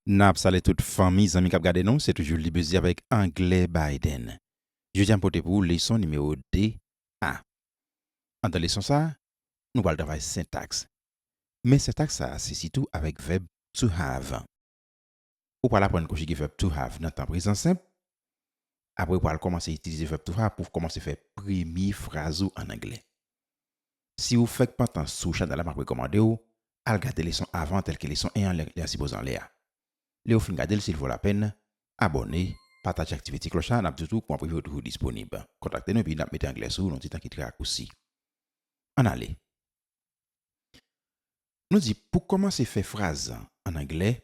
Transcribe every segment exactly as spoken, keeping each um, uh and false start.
N ap salye tout fanmi, zanmi k ap gade nou, se toujou Libezi avèk Anglè Biden. Jodi a m pote pou ou leson nimewo de A. Anndan leson sa a, nou pral travay sentaks. Men sentaks sa a, se sitou avèk vèb to have. Ou pral aprann konjige vèb to have nan tan prezan senp. Apre, ou pral kòmanse itilize vèb to have pou w kòmanse fè premye fraz ou ann anglè. Si ou fèk pantan sou chanèl la, m ap rekòmande w al gade leson avan, tèlke leson en an, lè, lè a sipoze anlè a. Lè w fin gade l, si l vo lapèn, abòne, pataje, aktive ti klòch la, n ap di w tou kòman pou w toujou disponib. Kontakte nou, epi n ap mete anglè sou ou nan ti tan ki trè rakousi. Ann ale. Nou di, pou kòmanse fè fraz ann anglè,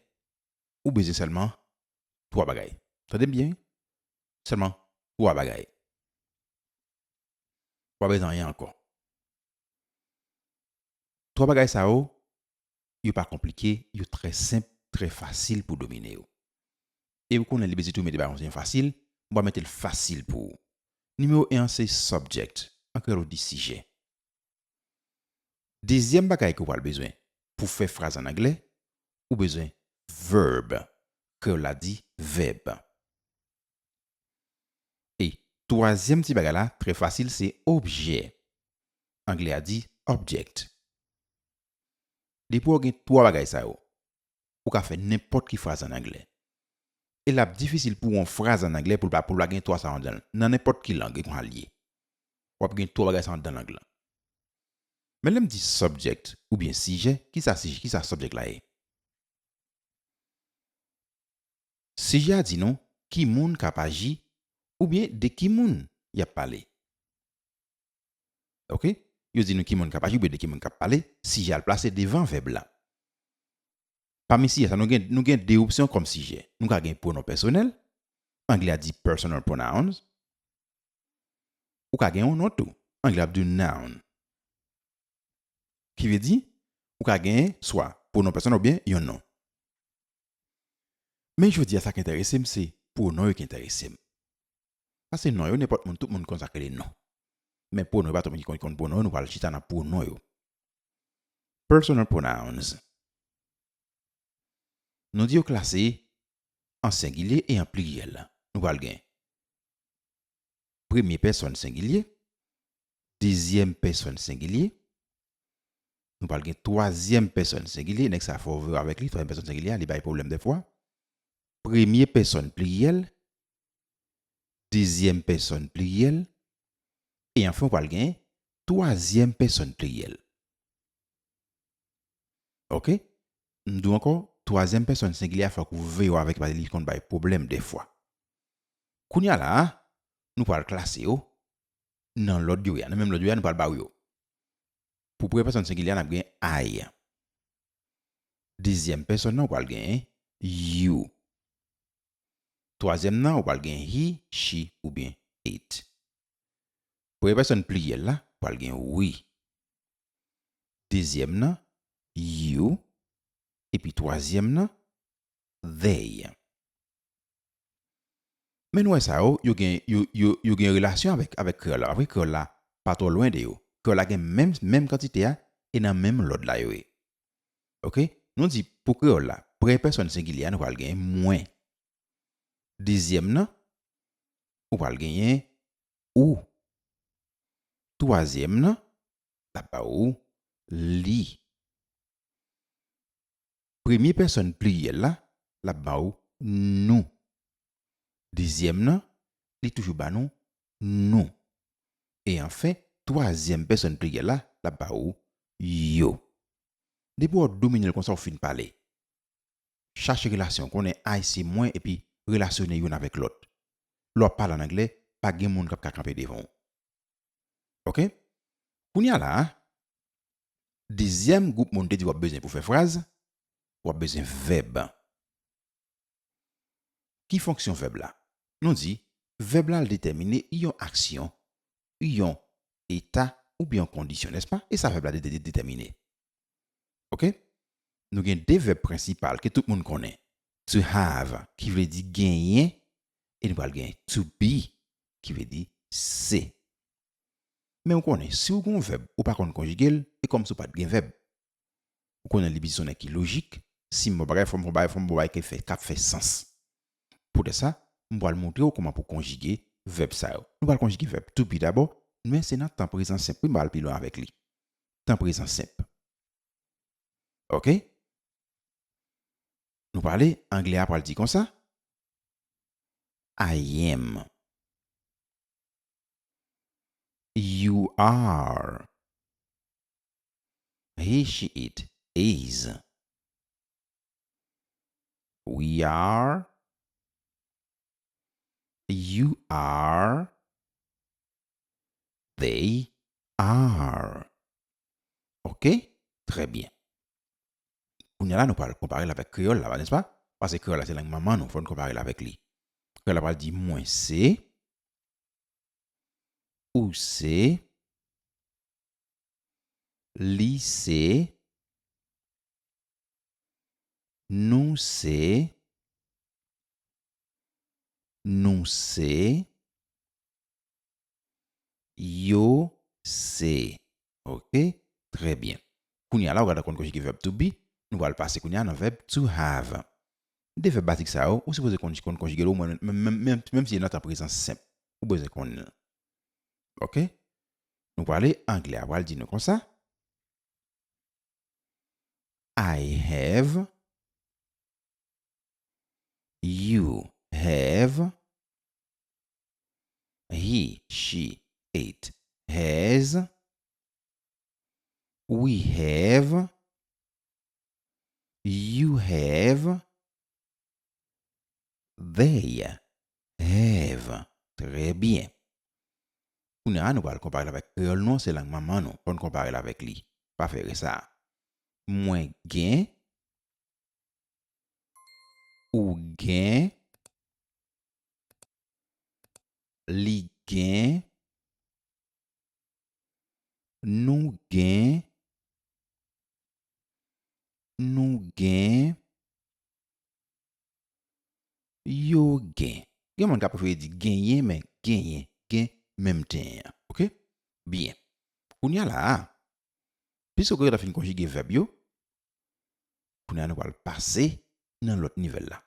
ou bezwen sèlman twa bagay. Tande m byen, wi. Sèlman twa bagay. Ou pa bezwen anyen ankò. Twa bagay sa yo, yo pa konplike, yo trè senp, trè fasil pou domine yo. E ou konnen Libezi tou mete bagay yo fasil, m pral mete l fasil pou ou. Nimewo en an se subject, an kreyòl ou di sijè. Dezyèm bagay ke w pral bezwen pou fè fraz ann anglè, ou bezwen verb, kreyòl la di vèb. E twazyèm ti bagay la, trè fasil, se objè. Anglè a di object. Depi w gen twa bagay sa yo, ou ka fè nenpòt ki fraz ann anglè. E l ap difisil pou yon fraz ann anglè pou l pa, pou l pa gen twa sa yo anndan l. Nan nenpòt ki lang, e konsa l ye. W ap gen twa bagay sa yo anndan lang lan. Men lè m di subject oubyen sijè, kisa sijè, kisa subject la ye? Sijè a di nou ki moun k ap aji oubyen de ki moun y ap pale. Oke? Yo di nou ki moun k ap aji oubyen de ki moun k ap pale, sijè a l plase devan vèb la. Pami sijè sa, nou gen, nou gen de opsyon kòm sijè. Nou ka gen pwonon pèsonèl, anglè a di personal pronouns. Ou ka gen yon non tou, anglè ap di noun. Ki vle di, ou ka gen swa pwonon pèsonèl oubyen yon non. Men jodi a, sa k enterese m, se pwonon yo ki enterese m. Paske non yo, nenpòt moun, tout moun konn sa k rele non. Men pwonon yo, pa tout moun ki konn, konn pwonon yo, nou pral chita nan pwonon yo. Personal pronouns. Nou di yo klase an sengilye e an pliryèl. Nou pral gen premye pèsòn sengilye, dezyèm pèsòn sengilye, nou pral gen twazyèm pèsòn sengilye, nèg sa fò w veye avèk li, twazyèm pèsòn sengilye a, li bay pwoblèm dèfwa. Premye pèsòn pliryèl, dezyèm pèsòn pliryèl, e anfen, w pral gen twazyèm pèsòn pliryèl. Oke? M di w ankò, twazyèm pèsòn sengilye a, fòk ou veye w avèk li, paske li konn bay pwoblèm dèfwa. Kounye a la a, nou pral klase yo nan lòd yo ye a, nan menm lòd yo ye a, nou pral ba w yo. Pou premye pèsòn sengilye a, n ap gen I. Dezyèm pèsòn nan, ou pral gen you. Twazyèm nan, ou pral gen he, she, oubyen it. Premye pèsòn pliryèl la, ou pral gen we. Dezyèm nan, you. Epi twazyèm nan, they. Men nou wè sa yo, yo gen, yo, yo, yo gen relasyon avèk, avèk kreyòl la. Apre, kreyòl la pa twò lwen de yo. Kreyòl la gen menm, menm kantite a, e nan menm lòd la yo ye. Oke? Nou di, pou kreyòl la, premye pèsòn sengilye a, nou pral gen mwen. Dezyèm nan, ou pral genyen ou. Twazyèm nan, l ap ba ou li. Premye pèsòn pliryèl la, l ap ba ou nou. Dezyèm nan, li toujou ba nou nou. E anfen, twazyèm pèsòn pliryèl la, l ap ba ou yo. Depi w domine l konsa, w fin pale. Chache relasyon, konnen I se mwen, epi relasyone youn avèk lòt. Lè w ap pale ann anglè, pa gen moun k ap ka kanpe devan w. Oke? Kounye a la a, dezyèm gwoup mo n te di w ap bezwen pou fè fraz, w ap bezwen vèb. Ki fonksyon vèb la? Nou di, vèb la, l detèmine yon aksyon, yon eta, oubyen yon kondisyon, nèspa? E sa vèb la de-, de-, detèmine. Oke? Nou gen de vèb prensipal ke tout moun konnen. To have, ki vle di genyen, e nou pral gen to be, ki vle di se. Men ou konnen, si w gen yon vèb, ou pa konn konjige l, e kòmsi w pa t gen vèb. Ou konnen Libezi se yon nèg ki lojik, Si m ba w bagay, fò m fè w bagay, fò m ba w bagay ki fè, k ap fè sans. Poutèt sa, m pral montre w kòman pou konjige vèb sa yo. Nou pral konjige vèb to be dabò, men se nan tan prezan senp wi m pral pi lwen avèk li. Tan prezan senp. Oke? Nou prale, anglè a pral di konsa, I am. You are. He, she, it is. We are. You are. They are. Oke? Trè byen. Kounye a la, nou pral konpare l avèk kreyòl la, nèspa? Paske kreyòl la se lang manman nou, fò n konpare l avèk li. Kreyòl la pral di mwen se, ou se, li se, nou se, nou se, yo se. Oke? Trè byen. Kounye a la, ou gade konn konjige vèb to be, nou pral pase kounye a nan vèb to have. De vèb bazik sa yo, ou sipoze konn, konn konjige l omwen, menm, menm, menm, menm si e nan tan prezan senp, ou bezwen konn li. Oke? Nou prale, anglè a pral di nou konsa. I have. You have. He, she, it has. We have. You have. They have. Trè byen. Kounye a, nou pral konpare l avèk kreyòl nou an, se lang manman nou. Fò n konpare l avèk li. Pa fè erè sa a. Mwen gen. Ou gen. Li gen. Nou gen. Nou gen. Yo gen. Gen moun k ap prefere di genyen, men genyen, gen menm ten an. Oke? Byen. Kounye a la a, piske nou fin konjige vèb yo, kounye a nou pral pase nan lòt nivèl la.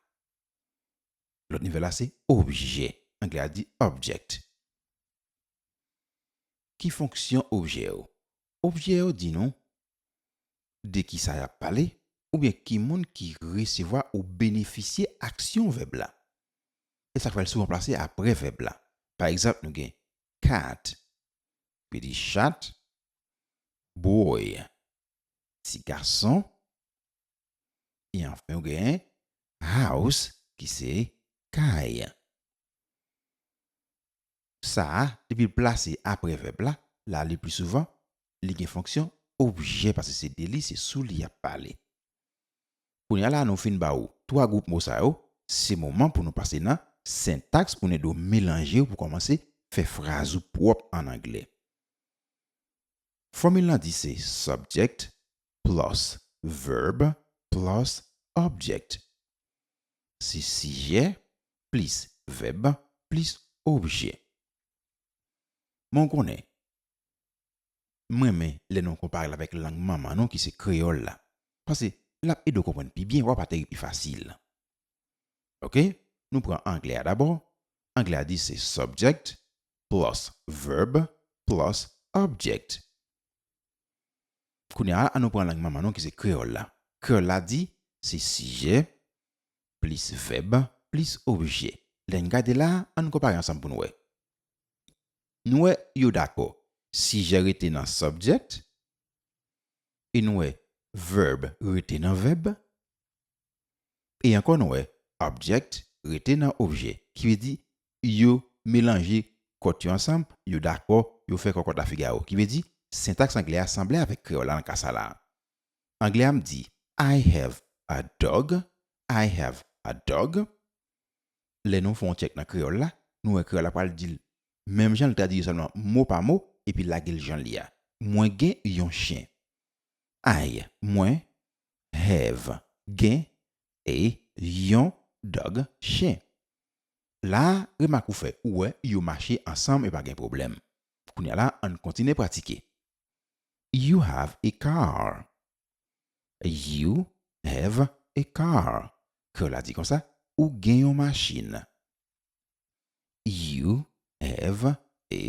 Lòt nivèl la se objè. Anglè a di object. Ki fonksyon objè yo? Objè yo di nou de ki sa y ap pale, oubyen ki moun ki resevwa ou benefisye aksyon vèb la. E sa k fè l souvan plase apre vèb la. Pa egzanp, nou gen cat, ki vle di chat, boy, ti gason, e anfen, ou gen house, ki se kay. Sa a, depi l plase apre vèb la, la, le pli souvan, li gen fonksyon objè, paske se de li, se sou li y ap pale. Kounye a la, nou fin ba ou twa gwoup mo sa yo, se moman pou nou pase nan sentaks pou n ede w melanje yo pou kòmanse fè fraz ou pwòp ann anglè. Fòmil lan di se subject plus verb plus object. Se sijè plis vèb plis objè. Men w konnen, m renmen lè nou konpare l avèk lang manman nou ki se kreyòl la. Paske l ap ede w konprann pi byen, w ap ateri pi fasil. Oke? Nou pran anglè a dabò. Anglè a di se subject plus verb plus object. Kounye a, ann nou pran lang manman nou ki se kreyòl la. Kreyòl la di se sijè plis vèb plis objè. Lè n gade la, ann konpare ansanm pou n wè. Nou wè yo dakò. Sijè rete nan subject, e nou wè verb rete nan vèb, e ankò nou wè object rete nan objè. Ki vle di, yo melanje kòt yo ansanm, yo dakò, yo fè kòkòt lafiga yo. Ki vle di, sentaks anglè a sanble avèk kreyòl la nan ka sa la. Anglè a m di, I have a dog, I have a dog. Lè nou fè yon tchèk nan kreyòl la, nou wè kreyòl la pral di l menm jan l tradui yo sèlman mo pa mo, epi lage l jan l ye a. Mwen gen yon chen. I, mwen, have, gen, a, yon, dog, chen. La a, remak ou fè, ou wè, yo mache ansanm e pa gen pwoblèm. Kounye a la, ann kontinye pratike. You have a car. You have a car. Kreyòl la di konsa, ou gen yon machin. You have a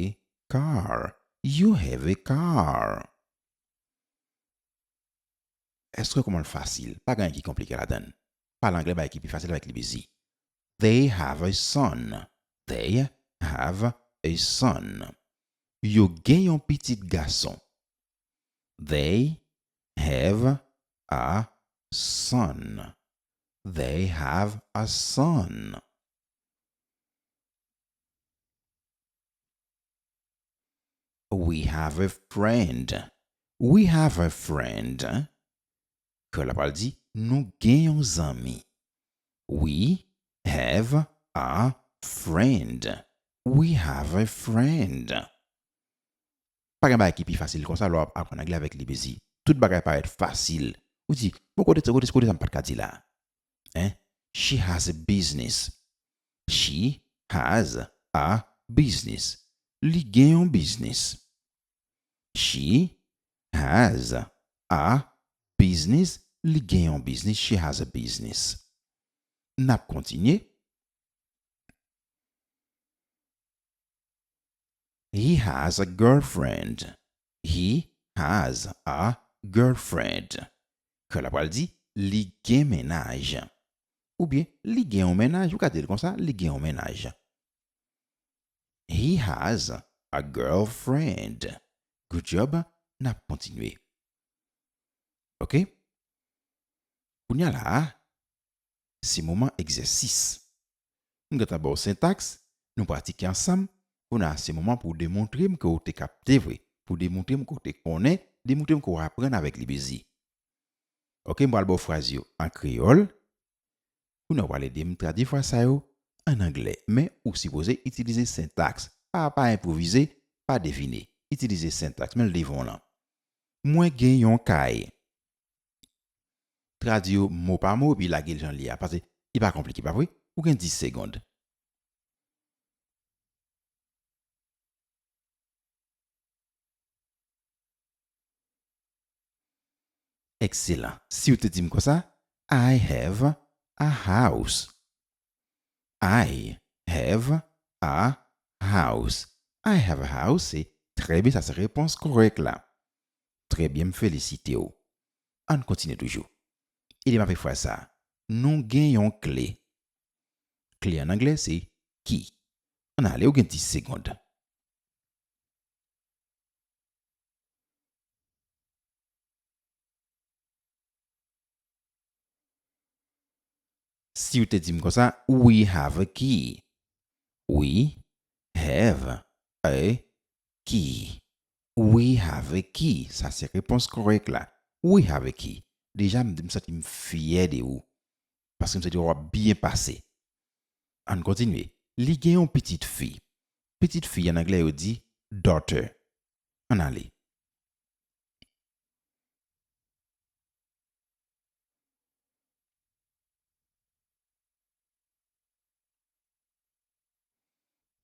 car. You have a car. Èske w konprann l fasil? Pa gen anyen ki konplike ladan l. Pale anglè, bay ki pi fasil avèk li bezi. They have a son. They have a son. Yo gen yon pitit gason. They have a son. They have a son. We have a friend. We have a friend. Kreyòl la pral di, nou gen yon zanmi. We have a friend. We have a friend. Pa gen bagay ki pi fasil konsa lè w ap aprann anglè avèk li bezi. Tout bagay parèt fasil. Ou di, bon, kote, kote, kote sa m pa t ka di la? Hein? She has a business. She has a business. Li gen yon biznis. She has a business. Li gen yon biznis. She has a business. N ap kontinye. He has a girlfriend. He has a girlfriend. Kreyòl la pral di, li gen mennaj. Oubyen, li gen yon mennaj. Ou ka di l konsa, li gen yon mennaj. He has a girlfriend. Good job. N ap kontinye. Ok? Kounye a la a, se moman egzèsis. M gentan ba w sentaks, nou pratike ansanm. Kounye a, se moman pou w demontre m ke w te kapte vre, pou w demontre m ke w te konnen, demontre m ke w aprann avèk li bezi. Ok, m pral ba w fraz yo an kreyòl. Kounye a, w pral ede m tradui fraz sa yo ann anglè. Men, ou sipoze itilize sentaks. Pa, pa enpwovize, pa devine. Itilize sentaks. Men l devan w lan. Mwen gen yon kay. Tradui yo mo pa mo epi lage l jan l ye a, paske li pa konplike, pa vre? Ou gen dis segonn. Ekselan. Si w te di m konsa, I have a house. I have a house. I have a house, se trè byen, sa se repons kòrèk la. Trè byen, m felisite w. Ann kontinye toujou. Ede m avèk fraz sa. Nou gen yon kle. Kle an anglè se key. Ann ale, ou gen dis segonn. Si w te di m konsa, we have a key. We have a key. We have a key. Sa se repons kòrèk la. We have a key. Deja, m, m santi m fyè de ou. Paske m santi w ap byen pase. Ann kontinye. Li gen yon pitit fi. Pitit fi an anglè yo di daughter. Ann ale.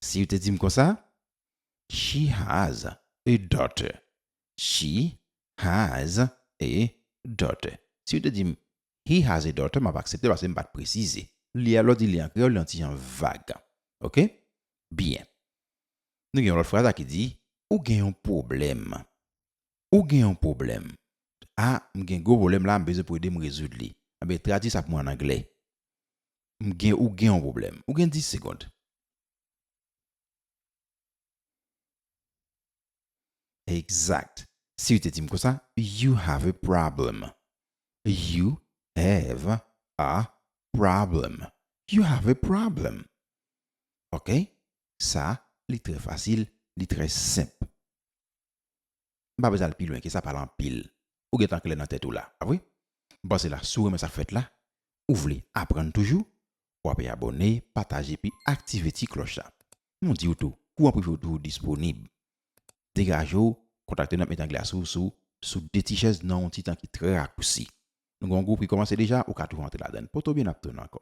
Si w te di m konsa, she has a daughter. She has a daughter. Si w te di m, he has a daughter, m ap aksepte paske m pa t presize. Li a, lè w di li an kreyòl, li yon ti jan vag. Ok? Byen. Nou gen yon lòt fraz la ki di, ou gen yon pwoblèm. Ou gen yon pwoblèm. A, m gen gwo pwoblèm la, m bezwen pou ede m rezoud li. Enben, tradui sa pou mwen an anglè. M gen, ou gen yon pwoblèm. Ou gen dis segonn. Egzak. Si w te di m konsa, you have a problem. You have a problem. You have a problem. Ok? Sa, li trè fasil, li trè senp. M pa bezwen al pi lwen ke sa, pale anpil. Ou gentan klè nan tèt ou la, pa vre? M panse la, si w renmen sa k fèt la, ou vle aprann toujou, w ape abòne, pataje epi aktive ti klòch la. Nou di w tou, kou an prive w toujou disponib. Degaje w, kontakte n, n ap met anglè a sou, sou, sou de ti chèz nan yon ti tan ki trè rakousi. Nou gen yon gwoup ki kòmanse deja, ou ka toujou antre ladan l. Pote w byen, n ap tounen ankò.